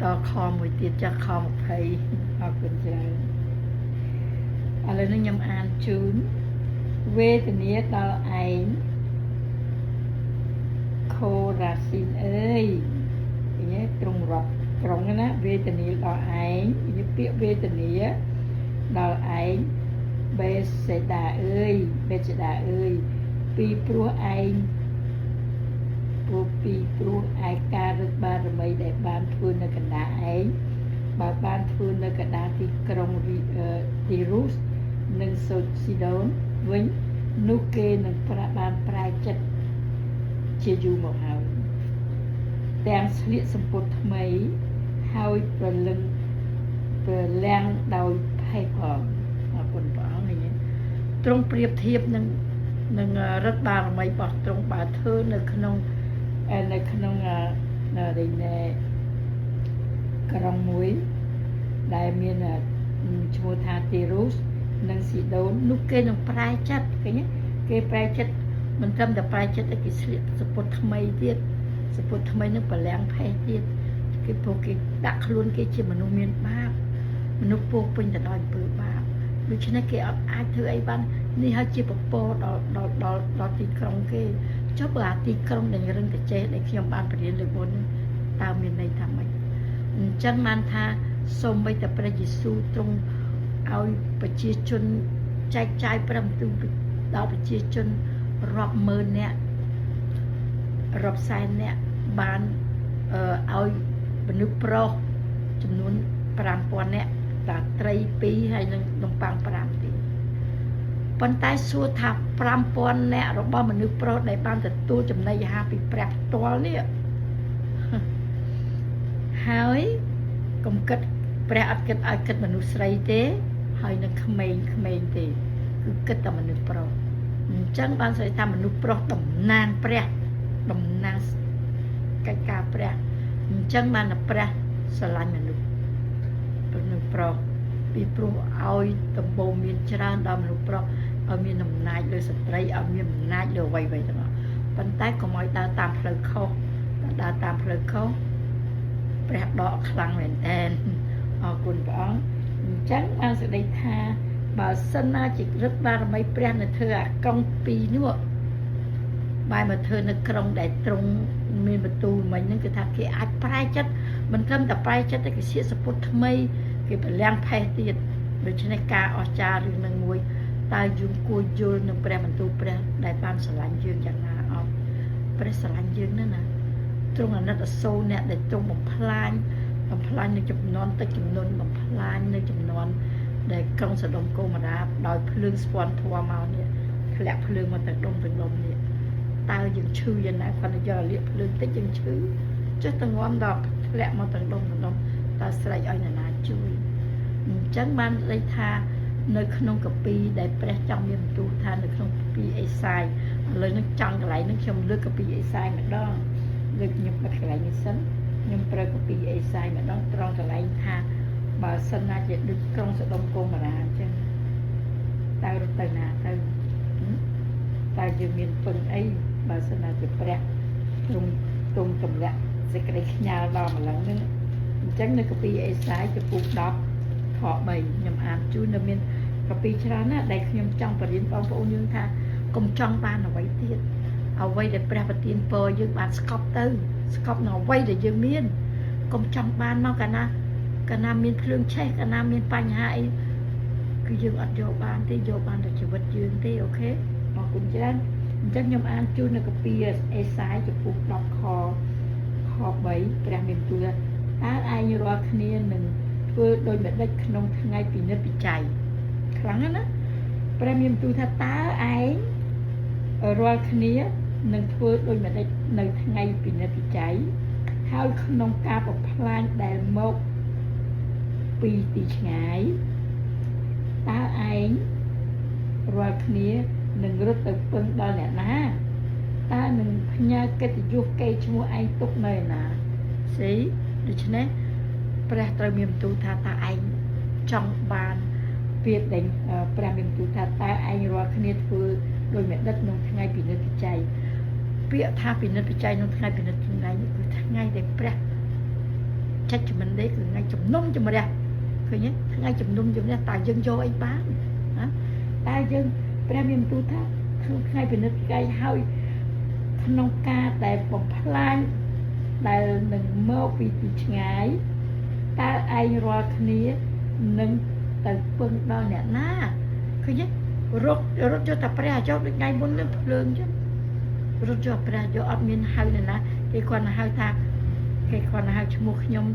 តខមួយទៀតចាស់ខ20អរគុណច្រើនឥឡូវនេះខ្ញុំអានជូនវេទនាដល់ឯងខូរ៉ាស៊ីនអើយឃើញទេត្រង់រាប់ក្រុងណាវេទនាដល់ឯងនេះពាក្យវេទនាដល់ឯងបេសេដាអើយបេសេដាអើយពីព្រោះឯងព្រោះពីព្រោះឯការរឹតបារមីដែលបានធ្វើនៅកណ្ដាលឯងបើបានធ្វើនៅកណ្ដាលទីក្រុងទីរុសនិងសូស៊ីដូនវិញនោះគេនឹងប្រាបានប្រែចិត្តជាយូរមកហើយទាំងស្លៀកសំពត់ថ្មីហើយប្រលឹងប្រលាំងដោយផេះផងអរគុណព្រះអង្គនេះទ្រង់ប្រៀបធៀបនឹងរិទ្ធបារមីរបស់ទ្រង់បើធ្វើនៅក្នុងនៅក្រុងមួយដែលមានឈ្មោះថាទីរុសនិងស៊ីដូននោះគេនឹងប្រែចិត្តឃើញទេគេប្រែចិត្តមិនត្រឹមតែប្រែចិត្តទេគេស្លៀកសំពត់ថ្មីទៀតសំពត់ថ្មីនឹងប្រលាំងផេះទៀតគេព្រោះគេដាក់ខ្លួនគេជាមនុស្សមានបាបមនុស្សពោពេញទៅដោយអំពើបាបដូច្នេះគេអត់អាចធ្វើអីបាននេះហើយជាពពកដល់ដល់ដល់ដល់ទីក្រុងគេចុះបើអាទីក្រុងដែលរឹងតចេះដែលខ្ញុំបានបរៀនលើកមុនតើមានន័យថាម៉េចអញ្ចឹងបានថាសូម្បីតែព្រះយេស៊ូវទ្រង់ឲ្យប្រជាជនចែកចាយព្រះបន្ទូលដល់ប្រជាជនរាប់ម៉ឺននាក់រាប់សែននាក់បានឲ្យមនុស្សប្រុសចំនួន5000នាក់តាត្រី2ហើយនឹងនំប៉័ង5ទេប៉ុន្តែសួរថា5000នាក់របស់មនុស្សប្រុសដែលបានទទួលចំណីអាហារពីព្រះផ្ទាល់នេះហើយកុំគិតព្រះអត់គិតឲ្យគិតមនុស្សស្រីទេហើយនឹងក្មេងក្មេងទេគឺគិតតែមនុស្សប្រុសអញ្ចឹងបានស្ដីថាមនុស្សប្រុសតំណាងព្រះតំណាងកិច្ចការព្រះអញ្ចឹងបានតែព្រះស្រឡាញ់មនុស្សប្រុសពីព្រោះឲ្យដំបូងមានច្រើនដល់មនុស្សប្រុសឲ្យមានអំណាចលើស្ត្រីឲ្យមានអំណាចលើអ្វីៗទាំងអស់ប៉ុន្តែកុំឲ្យដើរតាមផ្លូវខុសដើរតាមផ្លូវខុសព្រះដកខ្លាំងមែនតើអរគុណព្រះអង្គអញ្ចឹងបានសេចក្តីថាបើសិនណាជារិទ្ធបារមីព្រះនៅធ្វើអាកង់ពីរនោះបែរមកធ្វើនៅក្រុងដែលត្រង់មានបន្ទូលមិញហ្នឹងគឺថាគេអាចប្រែចិត្តមិនត្រឹមតែប្រែចិត្តទេគេសៀកសពុតថ្មីគេប្រលាំងផេះទៀតដូច្នេះការអស្ចារ្យរឿងនឹងមួយតើយើងគួរយល់នឹងព្រះបន្ទូលព្រះដែលបានស្រឡាញ់យើងយ៉ាងណាអត់ព្រះស្រឡាញ់យើងណាស់ណាទ្រង់អាណិតអាសូរអ្នកដែលទ្រង់បំផ្លាញបំផ្លាញនៅចំនួនទឹកចំនួនបំផ្លាញនៅចំនួនដែលក្រុងសដុំកូម៉ារ៉ាដោយភ្លើងស្ពាន់ធွာមកនេះធ្លាក់ភ្លើងមកទាំងដុំទាំងដុំនេះតើយើងឈឺយ៉ាងណាគាត់យកលៀកភ្លើងតិចយើងឈឺចុះទៅងំដល់ធ្លាក់មកទាំងដុំទាំងដុំតើស្រែកឲ្យនរណាជួយអញ្ចឹងបានន័យថានៅក្នុងកាពីដែលព្រះចង់មានបន្ទូលថានៅក្នុងកាពីអេសាយឥឡូវនេះចង់កន្លែងនេះខ្ញុំលើកកាពីអេសាយម្ដងលើកខ្ញុំបិទកន្លែងនេះសិនខ្ញុំប្រើកាពីអេសាយម្ដងត្រង់កន្លែងថាបើសិនណាជាដូចក្រុងសដុំកូម៉ារ៉ាអញ្ចឹងតើរត់ទៅណាទៅតើយើងមានពឹងអីបើសិនណាជាព្រះទ្រង់ទ្រង់ទម្លាក់សេចក្តីខ្ញាល់ដល់ម្លឹងហ្នឹងអញ្ចឹងនៅកាពីអេសាយចំពោះ10ខ3ខ្ញុំអានជូននៅមានកាពីច្រើនណាស់ដែលខ្ញុំចង់បរៀនបងប្អូនយើងថាកុំចង់បានអ្វីទៀតអ្វីដែលព្រះប្រទានពរយើងបានស្កប់ទៅស្កប់នៅអ្វីដែលយើងមានកុំចង់បានមកកាលណាមានភ្លើងឆេះកាលណាមានបញ្ហាអីគឺយើងអត់យកបានទេយកបានតែជីវិតយើងទេOK អរគុណច្រើនអញ្ចឹងខ្ញុំអានជូននៅកាពីអេសាយចំពោះ10ខខ3ព្រះមានទូលតើឯងរាល់គ្នានឹងធ្វើដូចម្ដេចក្នុងថ្ងៃពិនិត្យពិច័យខ្លាំងណាស់ណាព្រះមានទូលថាតើឯងរាល់គ្នានឹងធ្វើដូចម្ដេចនៅថ្ងៃពិនិត្យពិច័យហើយក្នុងការបំផ្លាញដែលមកពីទីឆ្ងាយតើឯងរាល់គ្នានឹងរត់ទៅពឹងដល់អ្នកណាតើនឹងផ្ញើកិត្តិយសកេរ្តិ៍ឈ្មោះឯងទុកនៅឯណាស្អីដូច្នេះព្រះត្រូវមានបន្ទូលថាតើឯងចង់បានពាក្យដែលព្រះមានបន្ទូលថាតើឯងរាល់គ្នាធ្វើដោយមេដិតក្នុងថ្ងៃពិនិត្យពិច័យពាក្យថាពិនិត្យពិច័យក្នុងថ្ងៃពិនិត្យថ្ងៃនេះគឺថ្ងៃដែលព្រះ judgment day គឺថ្ងៃជំនុំជម្រះឃើញទេថ្ងៃជំនុំជម្រះតើយើងយកអីបានណាតើយើងព្រះមានបន្ទូលថាក្នុងថ្ងៃពិនិត្យថ្ងៃហើយក្នុងការដែលបំផ្លាញដែលនឹងមកពីទីឆ្ងាយតើឯងរាល់គ្នានឹងទៅពឹងដល់អ្នកណាឃើញទេរត់រត់យកតែព្រះចោលដូចថ្ងៃមុននឹងភ្លើងចឹងរត់យកព្រះយកអត់មានហៅនរណាគេគាត់ហៅថាគេគាត់ហៅឈ្មោះខ្ញុំ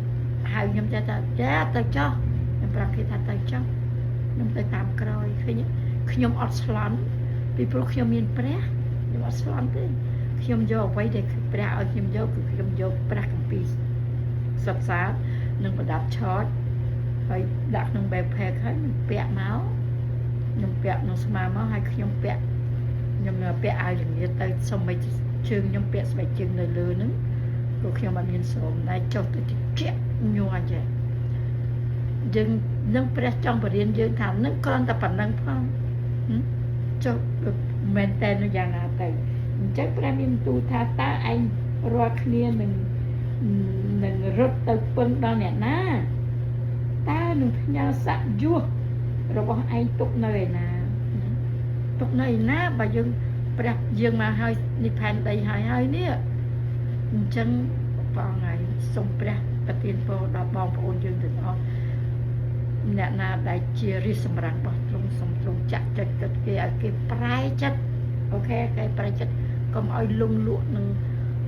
ហៅខ្ញុំចេះថាចាទៅចោះខ្ញុំប្រាប់គេថាទៅចោះខ្ញុំទៅតាមក្រោយឃើញទេខ្ញុំអត់ស្លន់ពីព្រោះខ្ញុំមានព្រះខ្ញុំអត់ស្លន់ទេខ្ញុំយកអ្វីដែលព្រះឲ្យខ្ញុំយកគឺខ្ញុំយកព្រះគម្ពីរសិក្សានិងប្រដាប់ឆតហើយដាក់ក្នុង backpack ហើយខ្ញុំពាក់មកខ្ញុំពាក់ក្នុងស្មាមកហើយខ្ញុំពាក់ខ្ញុំពាក់អាវជំនាទៅសុំឲ្យជើងខ្ញុំពាក់ស្បែកជើងនៅលើហ្នឹងព្រោះខ្ញុំអត់មានស្រោមដែរចុះទៅតិចញ័រចេះយើងនឹងព្រះចង់បរៀនយើងថានឹងគ្រាន់តែប៉ុណ្្នឹងផងចុះមែនតើយ៉ាងណាទៅអញ្ចឹងព្រះមានបន្ទូលថាតើឯងរាល់គ្នានឹងនឹងរត់ទៅពឹងដល់អ្នកណាតើនឹងផ្ញើស័កយោះរបស់ឯងទុកនៅឯណាទុកនៅឯណាបើយើងព្រះយើងមកហើយនេះផែនដីហើយហើយនេះអញ្ចឹងព្រះអង្គហើយសូមព្រះប្រទានពរដល់បងប្អូនយើងទាំងអស់អ្នកណាដែលជារិះសម្រាប់របស់ទ្រង់សូមទ្រង់ចាក់ចុចចិត្តគេឲ្យគេប្រែចិត្ត OK គេប្រែចិត្តកុំឲ្យលងលក់នឹង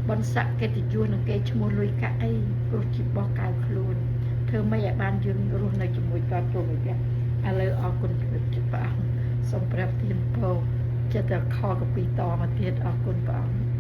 បនស័កកិត្តិយសនឹងគេឈ្មោះលុយកាក់អីព្រោះជាបោះកៅខ្លួនធ្វើម៉េចឲ្យបានយើងរស់នៅជាមួយតទៅមួយព្រះឥឡូវអរគុណព្រះអង្គសូមព្រះទានពរចិត្តតែខកពីតមកទៀតអរគុណព្រះអង្គ។